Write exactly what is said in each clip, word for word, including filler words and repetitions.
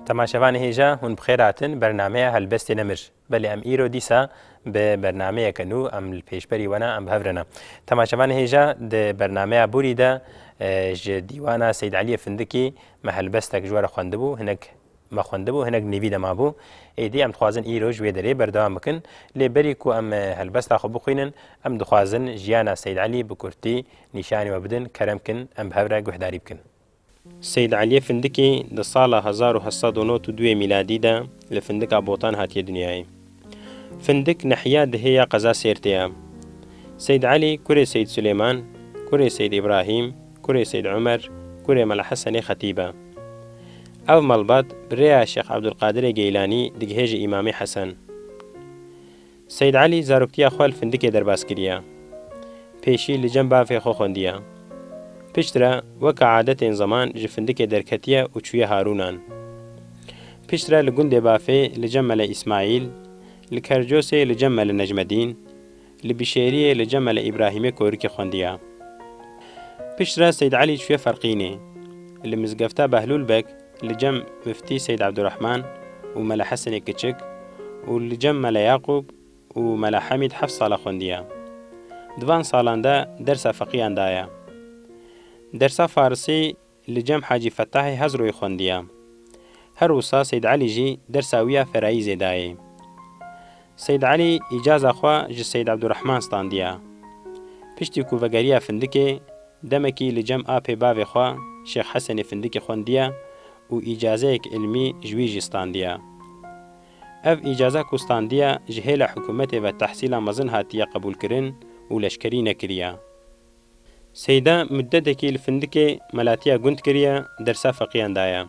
Temaşevanê hêja, hûn bi xêr hatin bernameya Helbestê Nemir. Belê, em îro dîsa bi bernameyeke nû em li pêşberî we ne, em bi hev re ne. Temaşevanê hêja, di bernameya borî de, e, ji dîwana Seyd Eliyê Findikî me helbestek ji we re xwendibû, hinek me xwendibû, hinek nîvî de mabû. Êdî em dixwazin îro ji wê derê berdewam bikin. Lê berî ku em, e, helbesta xwe bixwînin, em dixwazin jiyana Seyd Elî bi kurtî nîşanî we bidin. Kerem kin, em bi hev re guhdarî bikin. Seyd Eliyê Findikî di sala hezar û heft sed û nod û duyê mîladî de li Findika Botan hatiye dinyayê. Findik nehiya dihê ya qeza Sêrtê ye. Seyd Elî kurê Seyd Silêman, kurê Seyd Îbrahîm, kurê Seyd Omer, kurê Mela Hesenê Xetîb e. Ev malbat bi rêya Şêx Ebdulqadirê Geylanî digihê ji Îmamê Hesen. Seyd Elî zaroktiya xwe li Findikê derbas kiriye. Pêşî li cem bavê xwe xwendiye. Piştre weke adetên zeman ji Findikê derketiye û çûye Harûnan. Piştre li gundê bavê li cem Mele Îsmaîl, li Kercosê li cem Mele Necmedîn, li Bişêriyê li cem Mele Îbrahîmê korikê xwendiye. Piştre Seyd Elî çûye Ferqînê. Li mizgefta Behlûl Beg li cem Miftî Seyd Ebdurehman û Mele Hesenê Kiçik û li cem Mele Yaqûb û Mela Hemîd heft sala xwendiye. Di van salan de dersa feqiyan daye. Dersa farisî li cem Hacî Fetahê Hezroyê xwendiye. Her wisa Seyd Elî jî dersa wî ya ferayîzê dayê. Seyd Elî îcaza xwe ji Seyd Ebdurehman standiye. Piştî ku vegeriya Findikê, demekî li cem apê bavê xwe Şêx Hesenê Findikî xwendiye û îcazeyek ilmî ji wî jî standiye. Ev îcaza ku standiye ji hêla hikûmetê ve tehsîla mezin hatiye qebûlkirin û leşkerî nekiriye. Seyda muddetekî li Findikê melatiya gund kiriye, dersa feqiyan daye.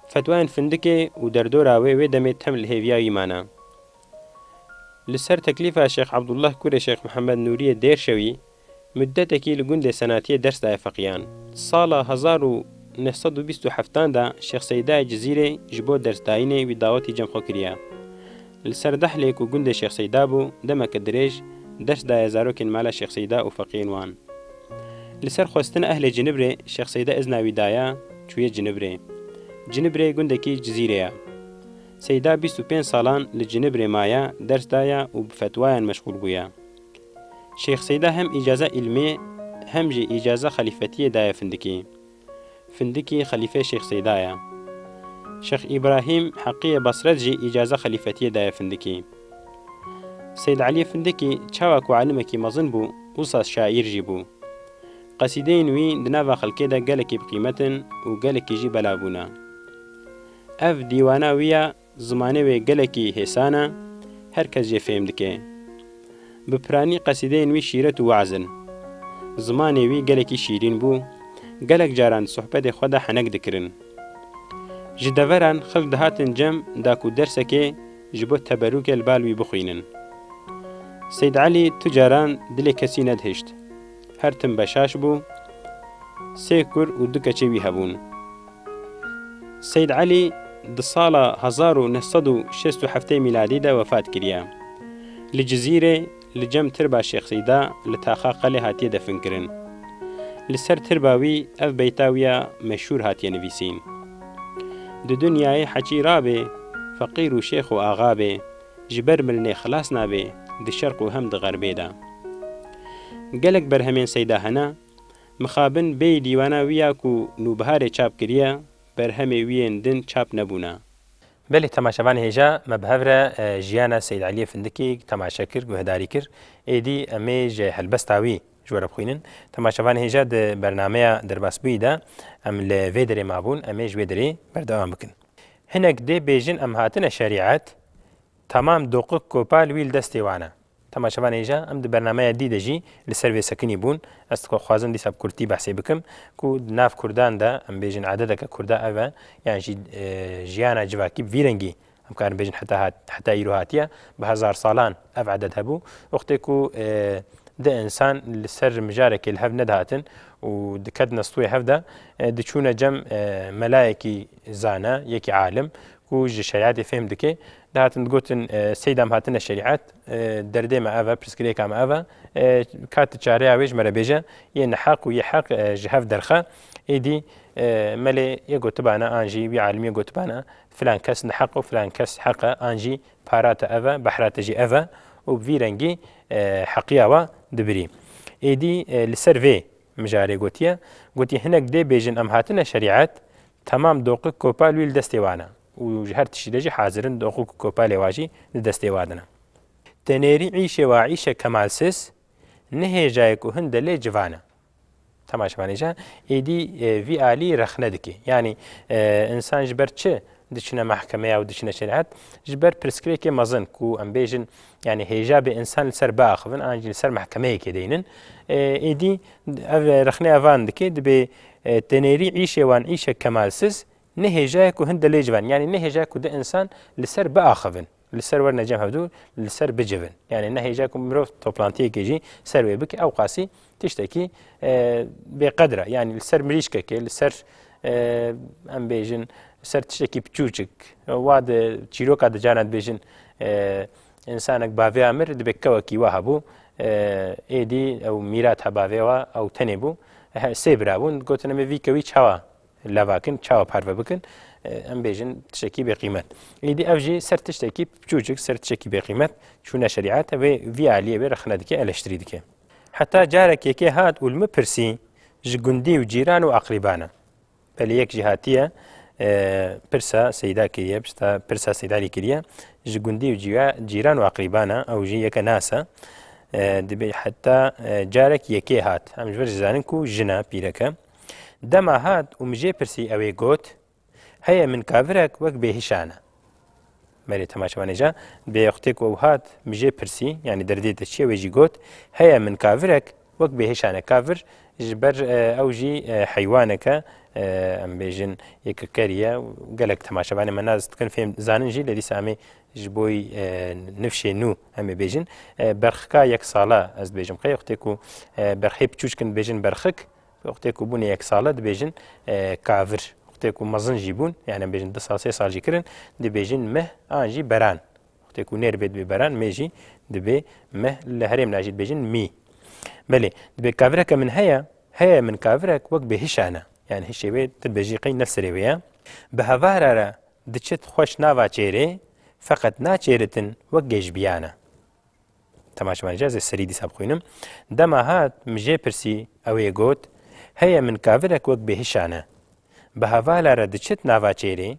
Fetwayên Findikê û derdora wê wê demê tem li hêviya wî mane. Li ser teklîfa Şêx Ebdullah kurê Şêx Mihemed Nûriyê Dêrşewî, muddetekî li gundê Senatiyê ders daye feqiyan. Sala hezar û neh sed û bîst û heftan de Şêx Seydayê Cizîrê ji bo dersdayînê wî dawetî cem xwe kiriye. Li ser Dehlê ku gundê Şêx Seyda bû, demeke dirêj ders daye zarokên mala Şêx Seyda û feqiyên wan. Li ser xwestina ehlê Cinibrê Şêx Seyda izna wî daye, çûye Cinibrê. Cinibrê gundekî Cizîrê ye. Seyda bîst û pênc salan li Cinibrê maye, ders daye û bi fetwayan meşxûl bûye. Şêx Seyda hem îcaza îlmê, hem jî îcaza xelîfetiyê daye Findikî. Findikî xelîfê Şêx Seyda ye. Şêx Îbrahîm Heqiyê Basret jî îcaza xelîfetiyê daye Findikî. Seyd Eliyê Findikî çawa ku alimekî mezin bû, wisa şaîr jî bû. Qesîdeyên wî di nava xelkê de gelekî bi qîmet in û gelekî jî belav bûne. Ev dîwana wî ya, zimanê wê gelekî hêsan e, her kes jê fêm dike. Bi piranî qesîdeyên wî şîret û weaz in. Zimanê wî gelekî şîrîn bû, gelek caran di sohbetê xwe de henek dikirin. Ji deveran xelk dihatin cem da ku dersekê ji bo teberûkê li bal wî bixwînin. Seyd Elî tu caran dilê kesî nedihişt. Her tim beşaş bû, sê kur û du keçê wî hebûn. Seyd Elî di sala hezar û neh sed û şêst û heftê mîladî de wefat kiriye. Li Cizîrê li cem tirba Şêx Seyda li taxa Qelê hatiye definkirin. Li ser tirba wî ev beyta wî ya meşhûr hatiye nivîsîn: Di dinyayê heçî rabê, feqîr û şêx û axa bê, ji ber milinê xilas nabê, di şerq û hem di xerbê de. Gelek berhemên Seyda hene, mixabin bêyî dîwana wî ya ku Nûbiharê çap kiriye, berhemê wî yên din çap nebûne. Belê, temaşevanê hêja, me bi hev re, e, jiyana Seyd Eliyê Findikî temaşe kir, guhdarî kir. Êdî em ê ji helbesta wî ji we re bixwînin. Temaşevanê hêja, di bernameya derbasbûyî de em li vê derê mabûn, em ê ji wê derê berdewam bikin. Hinek dê bêjin em hatine şerîet, temam doqik kopal wî li destê wan e. Temaşevanê hêja, em di bernameya dî de jî li ser vê sekinî bûn. Ez dixwazim dîsa bi kurtî behsê bikim ku di nav kurdan de, em bêjin ededeke kurda ev e, yan jî, e, jiyana civakî bi vî rengî, em karin bêjin heta hat-, heta îro hatiye, bi hezar salan ev eded hebû. Wextê ku, e, di insan li ser mijarekê li hev nedihatin û diketin stûyê hev de, e, diçûne cem, e, melayekî zane, yekî alim, ku ji şerîetê fêm dike, dihatin digotin, e, Seyda em hatine şerîet, e, derdê me ev e, pirsgirêka me ev e, e, ka tu çareya wê ji me re bêje, yê neheq û yê heq, e, ji hev derxe. Êdî, e, melê yê gotibana an jî wî alimî yê gotibana filan kes neheq û filan kes heq e, an jî para te ev e, behra te jî ev e û bi vî rengî, e, heqiya we dibirî. Êdî, e, li ser vê mijarê gotiye, gotiye hinek dê bêjin em hatine şerîet, temam doqik kopal wî li destê wan e û ji her tiştî de jî hazir in doqik û kopalê wa jî li destê wan din e. Tenêrî îşê wa îşe kemalsiz, ne hêjayê ku hin de lê civan e. Temaşevanê jî êdî, e, vî alî rexne dike. Yanî, e, însan ji ber çi diçine mehkemeya û diçine şerîet? Ji ber pirsgirêkê mezin ku em bêjin, yanî hêja bê însan li ser biaxivin, an jî li ser mehkemeyekê deynin. E, êdî ev rexneya van dike, dibê, e, tenêrî îşê wan îşek kemalsiz, ne hêjayê ku hin de lê civan. Yanî ne hêjayê ku di însan li ser biaxivin. Li ser werine cem hevdû, li ser bicivin. Yanî ne hêja ku mirov toplantiyekê jî ser wê bike, ew qasî tiştekî, e, bêqedr e. Yanî li ser mirîşkekê, li ser, e, em bêjin, li ser tiştekî piçûçik, wa di çîroka di carna dibêjin, e, însanek bavê amir dibe kewekî wa hebû, e, êdî ew mîrat hebavê wa, ew tenê bû, he, sê bira bûn, gotin em ê vî kewî çawa lava kin, çawa parve bikin, e, em bêjin tiştekî bêqîmet. Êdî ev jî ser tiştekî piçûçik, ser tiştekî bêqîmet çûne şerîet, vê vî aliyê vê rexne dike, eleştirî dike. Heta carek yekê hat û li min pirsî, ji gundî û cîran û aqrîban e. Belê yek jî hatiye, e, pirsa Seyda kiriye, pirsa, pirsa Seyda lê kiriye, ji gundî û cîra-, cîran û aqrîban e, ew jî yeke nas e. E, dibê heta, e, carek yekê hat. Em ji vir jî zanin ku jin e, pîrek e. Dema hat û min jê pirsî, ew ê got, heye min kavirek wek bêhişan e. Belê temaşevanê ca, dibê wextê ku ew hat, min jê pirsî, yanî derdê te çi ye, wê jî got, heye min kavirek wek bêhişan e. Kavir ji ber, e, ew jî, e, heywanek e, e, em bêjin yeke kerî ye. Gelek temaşevanê me nas dikin, fêm zanin jî, lê dîsa em ê ji bo, e, nifşê nû em ê bêjin. E, berxika yek sala ez dibêjim. Qey wextê ku, e, berxê piçûçkin dibêjin berxik, wextê ku bûne yek sala dibêjin, e, kavir. Wextê ku mezin jî bûn, yanî em bêjin du sal, sê sal jî kirin, dibêjin meh an jî beran. Wextê ku nêr bê dibê beran, mê jî dibê meh, li herêmna jî dibêjin mî. Belê, dibê kavireke min heye, heye min kavirek wek bêhişan e. Yanî hişê wê tu dibêjî qey ne li serê wê ye. Bi hevala re diçit xweş nava çêrê, feqet naçêritin wek gêjbiyan e. Temaşevanê ca, ez ê serî dîsa bixwînim. Dema hat, min jê pirsî, ew ê got, heye min kavirek wek bêhişan e. Bi hevala re diçit nava çêrê,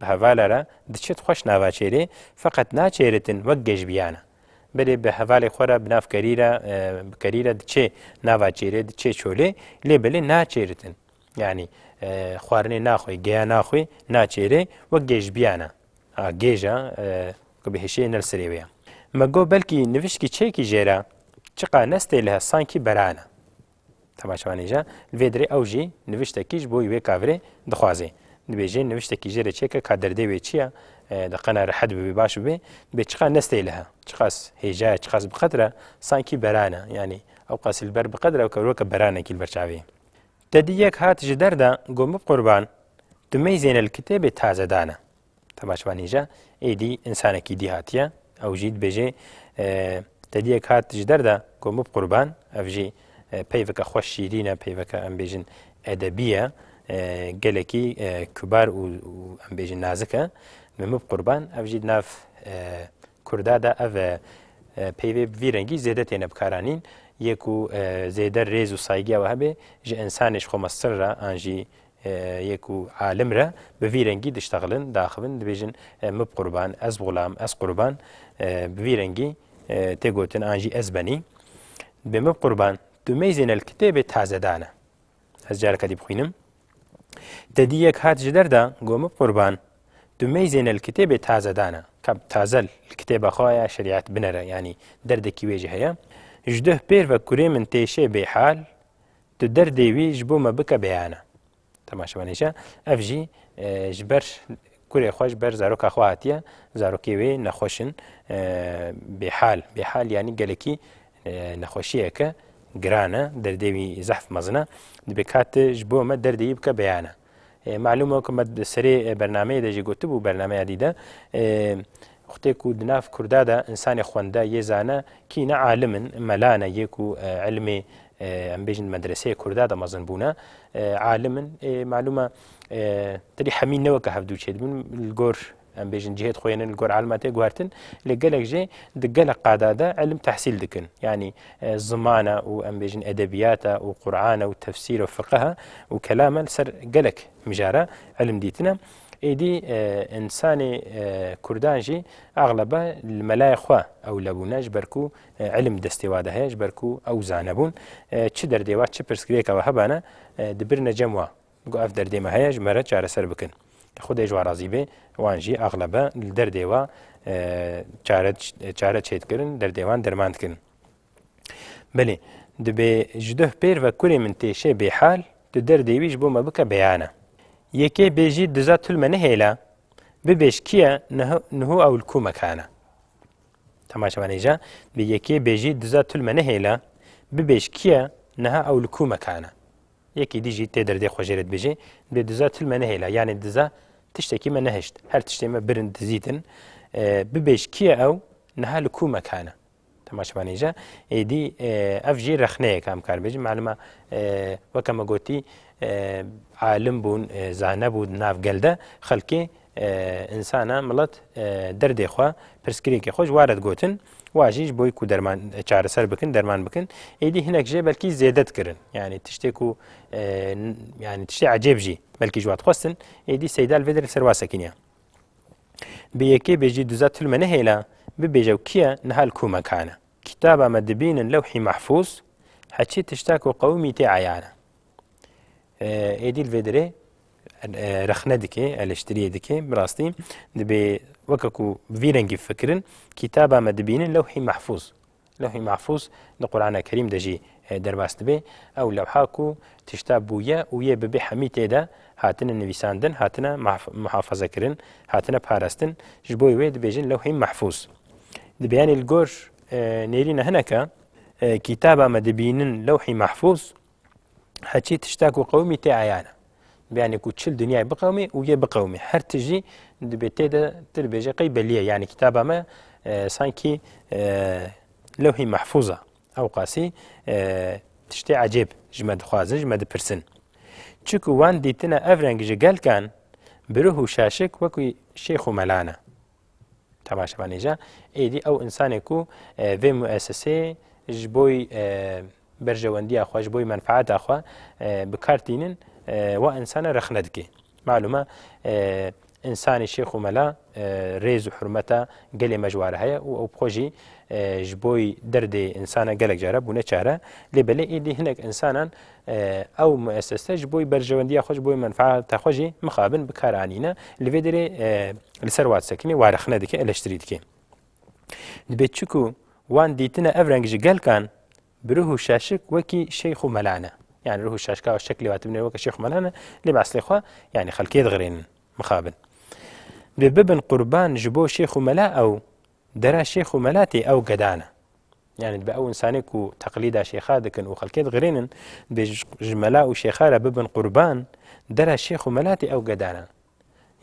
bi hevala re diçit xweş nava çêrê, feqet naçêritin wek gêjbiyan e. Belê bi hevalê xwe re, bi nav kerî re, e, bi kerî re diçê nava çêrê, diçê çolê, lê belê naçêritin. Yanî, e, xwarinê naxwê, geya naxwê, naçêrê, wek gêjbiyan e. A, gêja, e, ku bi hişê ne li serê wê ye. Me got belkî nivişkî çêkî jê re, çiqa nestêlih e, sankî beran e. Temaşevanê ca, li vê dirê ew jî niviştekî ji bo wê kavirê dixwaze. Dibêje niviştekî jê re çêke, ka derdê wê çi ye, e, de qena rehet bibe, baş bibe, dibê çiqa nestêlih e, çiqas hêja ye, çiqas bi qedr e, sankî beran e. Yanî ew qasî li ber bi qedr e, weke, weke beranekî li ber çavê ye. Te dî yek hat ji derda, got, min bi qurban, tu meyzêne li kitêbê tazedan e. Temaşevanê ca, êdî însanekî dî hatiye, ew jî dibêje, e, te dî yek hat ji derda, got, min bi qurban, ev jî, e, peyveke xweş şîrîn e, peyveke, em bêjin, edebî ye, e, gelekî, e, kibar û, û, em bêjin, nazik e. Min bi qurban, ev jî di nav, e, Kurda de ev, e, e, peyvê bi vî rengî zêde têne bikaranîn. Yê ku, e, zêde rêz û saygiya we hebe, ji însanê ji xwe mestir re, an jî, e, yê ku alim re, bi vî rengî diştexilin, daxivin, dibêjin, e, min bi qurban, ez xulam, ez qurban, e, bi vî rengî, e, tê gotin, an jî ez benî. Dibê min bi qurban, tu meyzêne li kitêbê tazedan e. Ez careke dî bixwînim. Te dî yek hat ji derda, got, min bi qurban, tu meyzêne li kitêbê tazedan e. Ka taze li kitêba xwe ya şerîet binere, yanî derdekî wê jî heye. Ji duh pêr ve kurê min têşê bêhal, tu derdê wî ji bo me bike beyan e. Temaşevanê ca, ev jî, e, ji ber kurê xwe, ji ber zaroka xwe hatiye, zarokê wê nexweş in, e, bêhal. Bêhal yanî gelekî, e, nexweşiyeke giran e, derdê wî zehf mezin e. Dibê ka tu ji bo me derdê wî bike beyan e. E, malûm e ku me di serê, e, bernameyê de jî gotibû, bernameya dî de, e, wextê ku di nav Kurda de insanê xwende yê zane kî ne alim in, mela ne, yê ku, e, ilmê, e, em bêjin medreseyê Kurda de mezin bûne, e, alim in. E, malûm e, e, tirî hemî ne weke hevdû çêdibin, li gor, em bêjin, cihêt xwe yên li gor alima tê guhertin, lê gelek jê di gelek qada de ilim tehsîl dikin. Yanî, e, zimana û, em bêjin, edebiyata û Qur'ana û tefsîr û fiqha û kelama li ser gelek mijara ilim dîtine. Êdî, e, insanê, e, Kurdan jî axlebe li melayê xwe ewle bûne, ji ber ku, e, ilim destê wa de heye, ji ber ku ew zane bûn. E, çi derdê wa, çi pirsgirêka we hebane, e, dibirine cem wa. Ku ev derdê me heye, ji me re çareser bikin. Xwedê ji wan razî bê, wan jî axlebe li derdê wa, e, çare, çare çêdikirin, derdê wan derman dikirin. Belê, dibê ji duh pêr ve kurê min têşê bêhal, tu derdê wî ji bo me bike beyane. Yekê bêjî diza tu li me nehêle, bibêj kî ye, niho, niho ew li ku mekane. Temaşevanê ca, bi yekê bêjî diza tu li me nehêle, bibêj kî ye, niha ew li ku mekane. Yekî dî jî tê derdê xwe jê re dibêje, dibê diza tu li me nehêle, yanê diza tiştekî me nehişt. Her tiştê me birin dizîtin. E, bibêj kî ye ew, niha li ku mekane. Temaşevanê ca, êdî, e, ev jî rexneyek em karin bêjin. Malûma, e, weke me gotî, e, alim bûn, e, zane bûn di nav gel de, xelkê, e, insana, milet, e, derdê xwe, pirsgirêkê xwe ji wa re digotin. Wa jî ji bo ku derman, çareser bikin, derman bikin. Êdî hinek jê belkî zêde dikirin. Yanî tiştê ku, e, n-, yanî tiştê ecêb jî belkî ji wa dixwestin. Êdî Seyda li vê derê li ser wa sekiniya. Bi yekê bêjî diza tu li me nehêle, bibêje ew kî ye, niha li ku mekane. Kitaba me dibînin lewhî mehfûz, heçî tişta ku qewimî tê eyan e. E, êdî li vê derê, e, rexne dike, eleştiriyê dike, bi rastî dibê weke ku vî rengî fikirin, kitaba me dibînin lewhî mehfûz. Lewhî Mehfûz di Qur'ana Kerîm de jî, e, derbas dibe. Ew lewha ku tişta bûye û yê bibe hemî tê de hatine nivîsandin, hatine mahf-, muhafaza kirin, hatine parastin, ji bo wê dibêjin Lewhî Mehfûz. Dibe, yanî li gor, e, nêrîna hineke, e, kitaba me dibînin Lewhî Mehfûz, heçî tişta ku qewimî tê eyan e. Yanî ku çil dinyayê biqewimî û yê biqewimî. Her tişt jî dibê tê de tu dibêje qey belî ye. Yanî kitaba me, e, sankî, e, lewhî mehfûz e. Ew qasî, e, tiştê ecêb ji me dixwazin, ji me dipirsin. Çiku wan dîtine ev reng ji gelkan, bi ruh û şaşik wekî şêx û melan e. Temaşevanê ca, êdî ew insanê ku, e, vê muessesê ji boy, e, berjewendiya xwe, ji boy menfaeta xwe, e, bi kar tînin, e, wa insana rexne dike. Malûm e, e, insanê şêx û mela, e, rêz û hurmeta gelê me ji wa re heye û ew bi xwe jî, e, ji boy derdê insana gelek care bûne çare. Lê belê êdî hinek insanan, e, ew muessese ji boy berjewendiya xwe, ji boy menfaeta xwe jî mixabin bi kar anîne. Li vê derê, e, li ser wa disekine, wa rexne dike, eleştirî dike. Dibê çiku wan dîtine ev reng ji gelkan, bi ruh û şaşik wekî şeyx û mela ne. Yani ruh û şaşika şeklê wa tibine weke şeyx û mela ne, lê bi eslê xwe, yani xelkê dixirênin, mixabin. Dibê bibin qurban ji bo şeyx û mela ew, dera şeyx û mela tê ew gedane. Yani dibê ew insanê ku teqlîda şeyxa dikin û xelkê dixirênin, dibê ji, ji mela û şeyxa re bibin qurban, dera şeyx û mela tê ew gedane.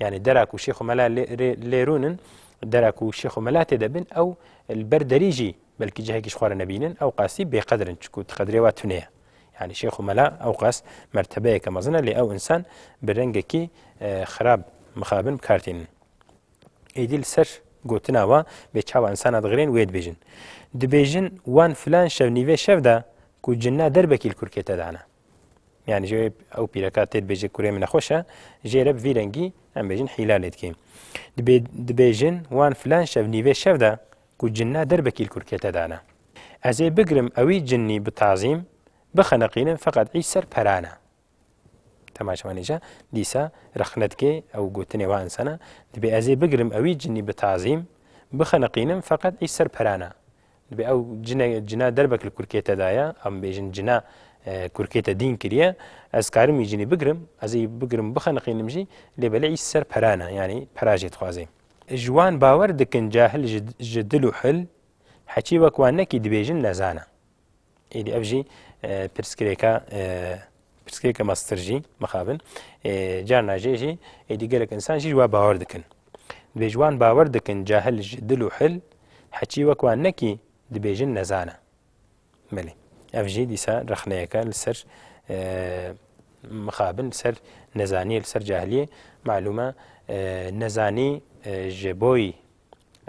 Yani dera ku şêx û mela lê, rê, lê rûnin, dera ku şêx û mela tê de bin, ew li ber derî jî belkî cihekî ji xwe re nebînin, ew qasî bêqedir in, çiku qedrê wa tune ye. Yani şêx û mela ew qas mertebeyeke mezin e, lê ew insan bi rengekî, e, xirab, mixabin bi kar tînin. Êdî li ser gotina wa bê çawa insana dixirên wê dibêjin. Dibêjin, wan filan şev nîvê şev de ku cinna derbekî li kurkê te dane. Yani jê ew pîreka tê dibêje kurê min nexweş e, jê re bi vî rengî em bêjin hîla lê dikê. Dibê-, dibêjin, wan filan şev nîvê şev de ku cinna derbekî li kurkê te dane. Ez ê bigrim ewî cinnî bi tazîm, bixeneqînim feqet î ser perane. Temaşevanê ca, dîsa rexne dike ew gotinê wa insana. Dibê ez ê bigrim ewî cinnî bi tazîm, bixeneqînim feqet î ser perana. Dibê ew cine, cina derbek li kurkê te daye, em bêjin cina, e, kurkê te dîn kiriye. Ez karim wî cinî bigrim, ez ê bigrim bixeneqînim jî, lê belê î ser perana, yanî pera jê dixwaze. Ji wan bawer dikin cahil ji, ji dil û hil, heçî wek wan nekî dibêjin nezana. Êdî ev jî, e, pirsgirêka, e, Pirsgirêke mestir jî mixabin. E, carna jê jî êdî gelek insan jî ji wa bawer dikin. Dibê ji wan bawer dikin cahil ji dil û hil, heçî wek wan nekî dibêjin nezan e. Belê. Ev jî dîsa rexneyeke li ser, e, mixabin, li ser nezaniyê, li ser cahiliyê. Malûm e, e, nezanî, e, ji boy,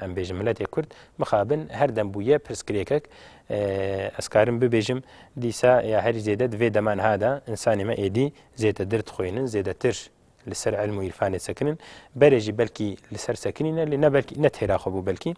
em bêjin, miletê Kurd, mixabin her dem bûye pirsgirêkek. E, ez karim bibêjim, dîsa ya herî zêde di vê dema niha de însanê me êdî zêdetir dixwînin, zêdetir li ser ilm û îrfanê sekinin. Berê jî belkî li ser sekinîne, lê ne belkî, ne têra xwe bû belkî.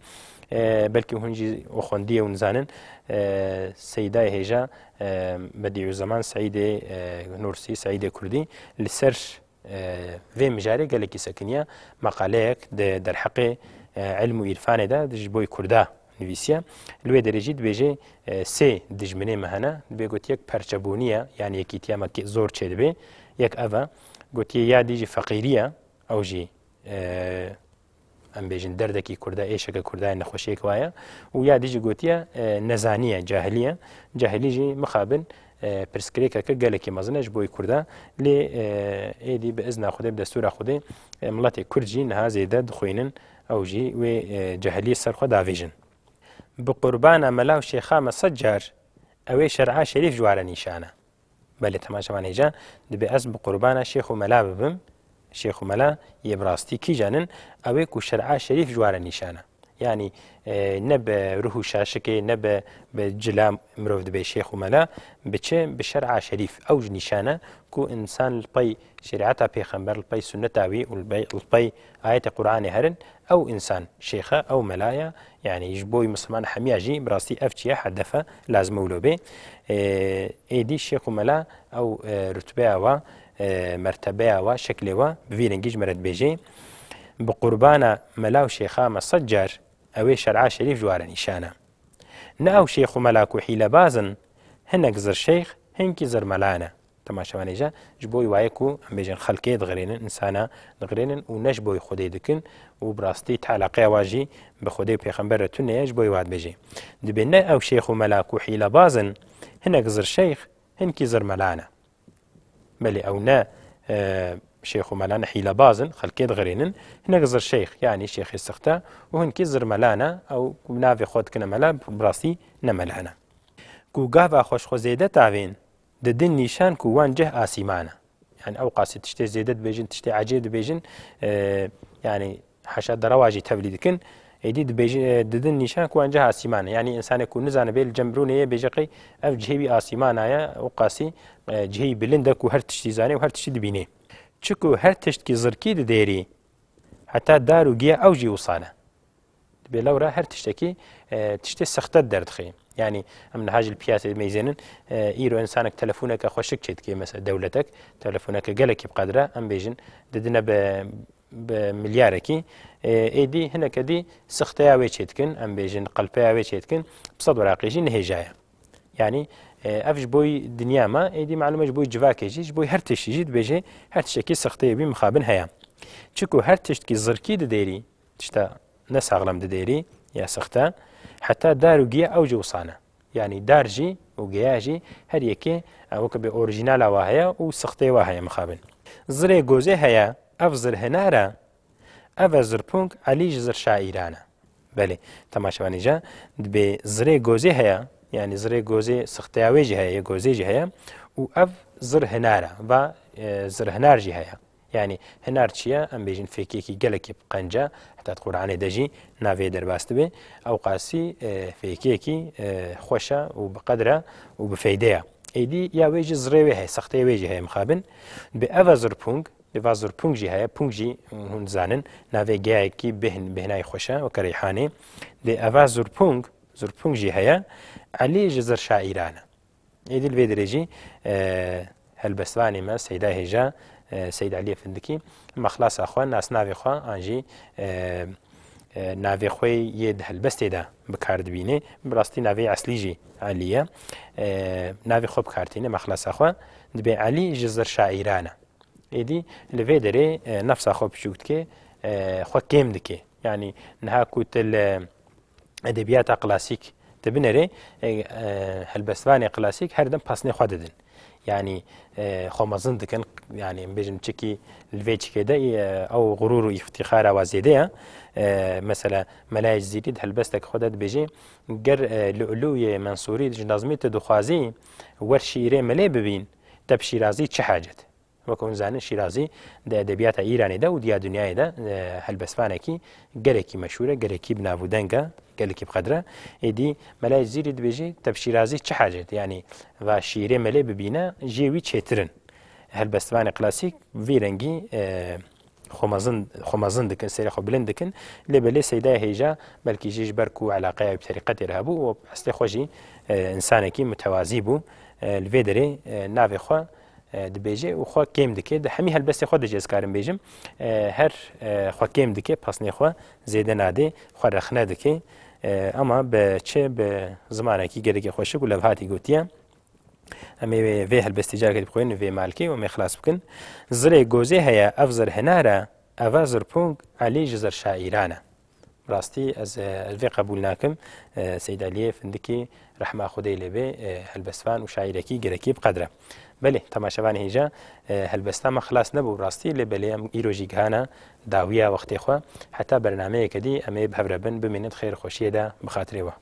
E, belkî hûn jî we xwendiye û nizanin, e, Seydayê hêja, e, Bedîûzeman Seîdê, e, Nursî, Seîdê Kurdî li ser, e, vê mijarê gelekî sekiniye. Meqaleyek di derheqê, e, ilm û îrfanê de ji boy Kurda nivîsiye. Li wê derê jî dibêje, e, sê dijminê me hene. Dibê got, yek perçebûnî ye, yanî yekîtiya me kê-, zor çêdibê. Yek ev e. Gotiye ya dî jî feqîrî ye, ew jî, e, em bêjin derdekî Kurda, êşeke Kurda ye, nexweşiyek wa ye. Û ya dî jî gotiye, e, nezanî ye, cahilî ye. Cahilî jî mixabin, e, pirsgirêkeke gelekî mezin e ji boy Kurda. Lê, e, êdî bi izna Xwedê, bi destûra Xwedê, e, miletê Kurd jî niha zêde dixwînin, ew jî wê, e, cahiliyê ser xwe davêjin. Bi qurbana mela û şêxa me sed car, ew ê şer'a şerîf ji wa re nîşan e. Belê, temaşevan hêja, dibê ez bi qurbana şêx û mela bibim. Şêx û mela yê bi rastî kîjan in? Ew ê ku şer'a şerîf ji wa re nîşan e. Yanî, e, ne bi ruh û şaşikê, ne bi, bi cila mirov dibê şêx û mela, bi çi? Bi şer'a şerîf. Ew ji nîşan e ku însan li pey şerîeta pêxember, li pey sunneta wî û li pey, li pey ayetê Qur'anê herin, ew însan şêx e, ew mela ye. Yanî ji bo wî misilman hemiya jî bi rastî ev çi ye, hedef e, lazim e wilo bê. Ê, êdî şêx û mela ew, e, rutbeya wa, e, mertebeya wa, şeklê wa bi vî rengî ji me re dibêjê. Bi qurbana mela û şêxa me sed car, ew ê şer'a şerîf ji wa re nîşan e. Ne ew şêx û mela ku hîlebaz in, hinek zir şêx, hinkî zir mela ne. Temaşevanê hêja, ji bo wî waye ku, em bêjin, xelkê diqirênin, însana diqirênin û ne ji bo wî Xwedê dikin û bi rastî teleqeya wa jî bi Xwedê û Pêxember re tune ye, ji bo wî wa dibêje. Dibê ne ew şêx û mela ku hîlebaz in, hinek zir şêx, hinkî zir mela ne. Belê ew ne, e, şêx û mela ne, hîlebaz in, xelkê diqirênin, hinek zir şêx, yanî şêxê sixte û hinkî zir mela ne, ew navê xwe dikine mela, bi rastî ne mela ne. Ku gava xwe ji xwe zêde tavên, didin nîşan ku wan cih asîman e. Yanî ew qasî tiştê zêde dibêjin, tiştê ecêb dibêjin, e, yanî heşa derewa jî tevlî dikin. Êdî dibêjin, e, didin nîşan ku wan cih asîman e. Yanî însanê ku nizane bê li cem rûnê yê bêje qey ev cihê wî asîmana ye, ew qasî, e, cihê bilind e ku her tiştî zanê û her tiştî dibînê. Çiku her tiştkî zirkî didêrî, heta dar û giya ew jî wisa ne. Dibê lewra her tiştekî, e, tiştê sexte derdixê. Yanî em niha jî li piyasê meyzênin, e, îro însanek telefoneke xweşik çêdikê, mesela dewletek, telefoneke gelekî bi qedre, em bêjin, didine bi, bi milyarekî, e, êdî hineke dî sexteya wê çêdikin, em bêjin qelpeya wê çêdikin, bi sed weraqê jî nihêja ye. Yanî, e, ev ji bo wî dinya me, êdî malûm e ji bo wî civakê jî, ji bo wî her tiştî jî dibêje, her tiştekî sexteyê wî mixabin heye. Çiku her tiştkî zirkî didêrî, tişta nesaxlem didêrî ya sexte, heta dar û giya ew jî wisa ne. Yanî dar jî û giya jî her yekê, e, weke bê orîjînala wa heye û sexteyê wa heye mixabin. Zirê gozê heye, ev zir hinar e, ev e zirpûng, Elî ji zir şaîran e. Belê, temaşevanê hêja, dibê zirê gozê heye, yanî zirê gozê sexteya wê jî heye, yê gozê jî heye û ev zir hinar e, va, e, zir hinar jî heye. Yanî hinar çi ye? Em bêjin fêkiyekî gelekî qenc e, heta di Quranê de jî navê derbas dibe. Ew qasî, e, fêkiyekî, e, xweş e û bi qedr e û bi feyde ye. Êdî ya wê jî zirê wê heye, sexteyê wê jî heye mixabin. Bi ev e zirpûng, bi va zirpûng jî heye, pûng jî hûn dizanin, navê geyayekî bêhn-, bêhnayî xweş e, weke reyhanê. Dê eva zirpûng, zirpûng jî heye, Elî ji zir şaîran e. Êdî li vê derê jî, e, helbestvanê me, Seyda Hêja, e, Seyd Eliyê Findikî, mexlasa xwe, nasnavê xwe, an jî, e, e, navê xwe yê di helbestê de bi kar dibîne. Bi rastî navê eslî jî Elî ye. E, navê xwe bi kar tîne, mexlasa xwe. Dibê Elî ji zir şaîran e. Êdî li vê derê, e, nefsa xwe piçûk dike, e, xwe kêm dike. Yanî niha ku tu li edebiyata klasîk tu binêrê, e, e, helbestvanê klasîk her dem pesnê xwe didin. Yanî, e, xwe mezin dikin, yanî, em bêjin çikî li vê çikê de, e, ew xurûr û îftîxara wa zêde ye. E, mesela, Melayê Cizîrî di helbestek xwe de dibêje, ger, e, Lu'lûyê Mensûrî ji Nazmî tu dixwazî wer şîîrê Melê bibîn, te bi Şîrazî çi hacet? Wek hûn zanin, Şîrazî di edebiyata Îranê de û diya dinyayê de, e, helbestvanekî gelekî meşhûr e, gelekî bi nav û deng e, gelekî bi qedr e. Êdî Melayê Cizîrî dibêje, te bi Şîrazî çi hacet? Yanî, va şîîrê Melê bibîne, jê wî çêtir in. Helbestvanê klasîk vî rengî, e, xwe mezin, xwe mezin dikin, serê xwe bilind dikin. Lê belê Seydayê Hêja belkî jî ji ber ku eleqeya wî bi terîqetê re hebû û eslê xwe jî, e, însanekî mutewazî bû. E, li vê derê, e, navê xwe, e, dibêje û xwe kêm dike. Di hemî helbestê xwe de jî ez karim bêjim, e, her, e, xwe kêm dike, pesnê xwe zêde nade, xwe rexne dike. E, ama bi çi? Bi zimanekî gelekî xweşik û levhatî gotiye. Em ê vê, vê helbestî careke dî bixwînin vê malkê û em ê xilas bikin. Zirê gozê heye, ev zir hinar e, eva zirpûng Elî ji zir şaîran e. Rastî ez, e, ez vê qebûl nakim. E, Seyd Eliyê Findikî, rehma Xwedê lê bê, e, helbestvan û şaîrekî gelekî bi qedr e. Belê, temaşevanê hêja, e, helbesta me xilas nebû rastî, lê belê em îro jî gihana dawiya wextê xwe. Heta bernameyeke dî em ê bi hev re bin, bimînin di xêr û xweşiyê de bi xatirê we.